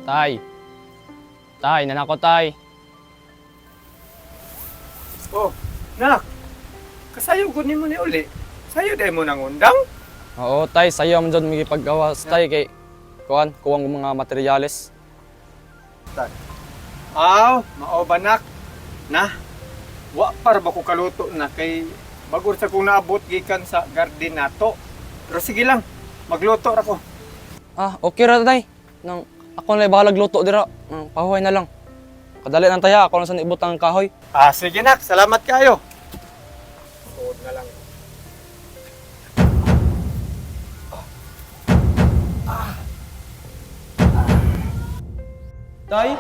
Tay. Tay, nanako tay. Oh, nak. Kasayo gud nimo ni uli. Sayo dai mo nangundang. Oo, tay, sayo man jud migipaggawas tay kay kuan, kuwang mga materyales. Aw, mao ba nak? Na. Wa par ba ko kaluto na kay bagor sa kong naabot gikan sa garden nato. Pero sige lang, magluto ra ko. Ah, okay ra tay. Nang ako na bahalag luto dira. Nang pahuway na lang. Kadali nang taya, ako lang sa ibutang ang kahoy. Ah, sige nak, salamat kayo. Suod na lang. Tay?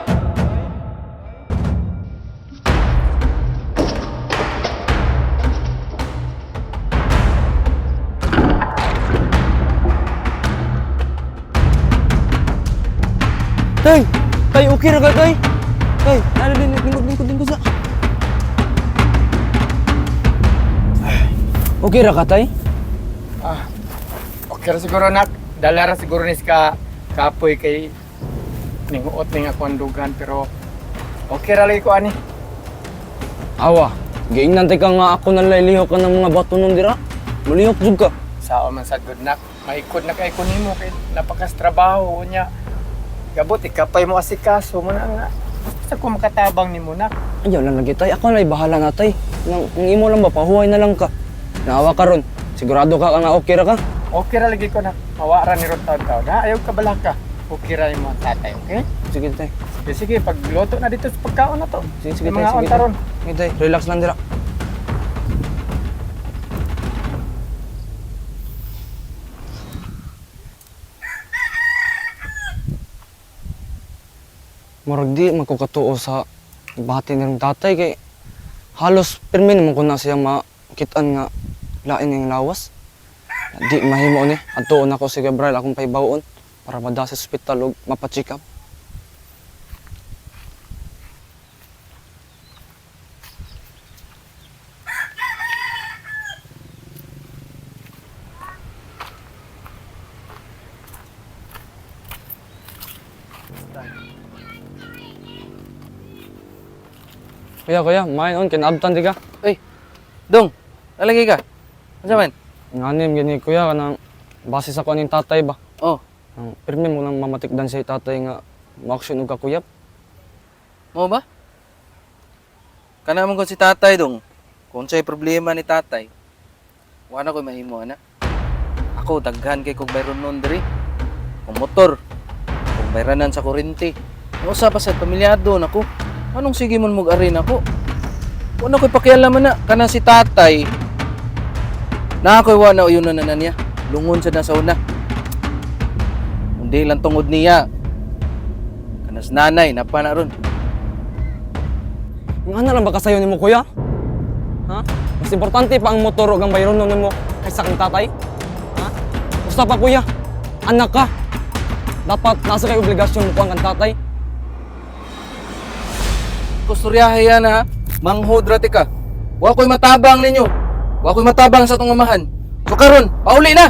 Tay! Tay, okay ra ka, tay? Tay, nalo din, lingkod, lingkod, lingkod sa... Okay ra ka, tay? Ah, okay ra siguro nak. Dala ra siguro ni ka kapoy kay ninguot ning ako ang dugan pero okay ra lagi ko ani. Awa, giingnan tay ka nga ako nalalihok ka ng mga bato nung dira. Malihok jud ka. Sao man sad good nak. Maikod na kay ko nimo kay napakas trabaho niya. Gabot ikapay mo asikaso mo na nga. Basta ko makatabang nimo nak. Ayaw lang lagi tay, ako na bahala na tay. Nang, ang imo lang ba, pahuway na lang ka. Naawa ka ron. Sigurado ka nga okay ra ka. Okay ra lagi ko nak. Mawa ra ni ron taon-taon ha. Ayaw ka balaka. Okay ra imo ang tatay, okay? Sige tay. Sige, sige, pagluto na dito sa pagkaon na to. Sige, sige May tay, mga sige unta tay. ron. Sige tay, relax lang dira. Murag di man ko katuo sa bati nirong tatay kay halos pirmi naman ko na siya makitaan nga lain ng lawas. Di mahimo ni. Adtuon ako si Gabriel akong pahibaw-on para mada sa ospital ug mapacheck up. Kuya, kuya, main on, kinaabtan di ka. Uy, Dong, nalagay ka. Ano man? Nganim, gani kuya, kanang base sa kuan tatay ba? Oh, Ang pirmi mo nang mamatikdan sa tatay nga ma-action og kakuyap. mo ba? Kana man kon si tatay, Dong. Kung sa'y problema ni tatay, wala ko'y mahimo, ana. Ako, daghan kay kog bayron nun diri. Kung motor, kung bayranan sa kurinti. Usa pa sa pamilyado nako. Anong sige mon mog ari nako? Wala ko'y pakialaman na. Kana si tatay, na ako'y wala yun na na niya. Lungon sa nasa una. Hindi lang tungod niya. Kanas nanay, napa na ron. Nga na lang ba kasayo nimo kuya? Ha? Mas importante pa ang motor ug ang bayron nun mo kaysa kang tatay? Ha? Basta pa kuya, anak ka. Dapat nasa kay obligasyon mo kuang kang tatay. Kusturyahe yan ha. Manghod rati ka. Wa ko'y matabang ninyo. Wa ko'y matabang sa tong amahan. So karon, pauli na.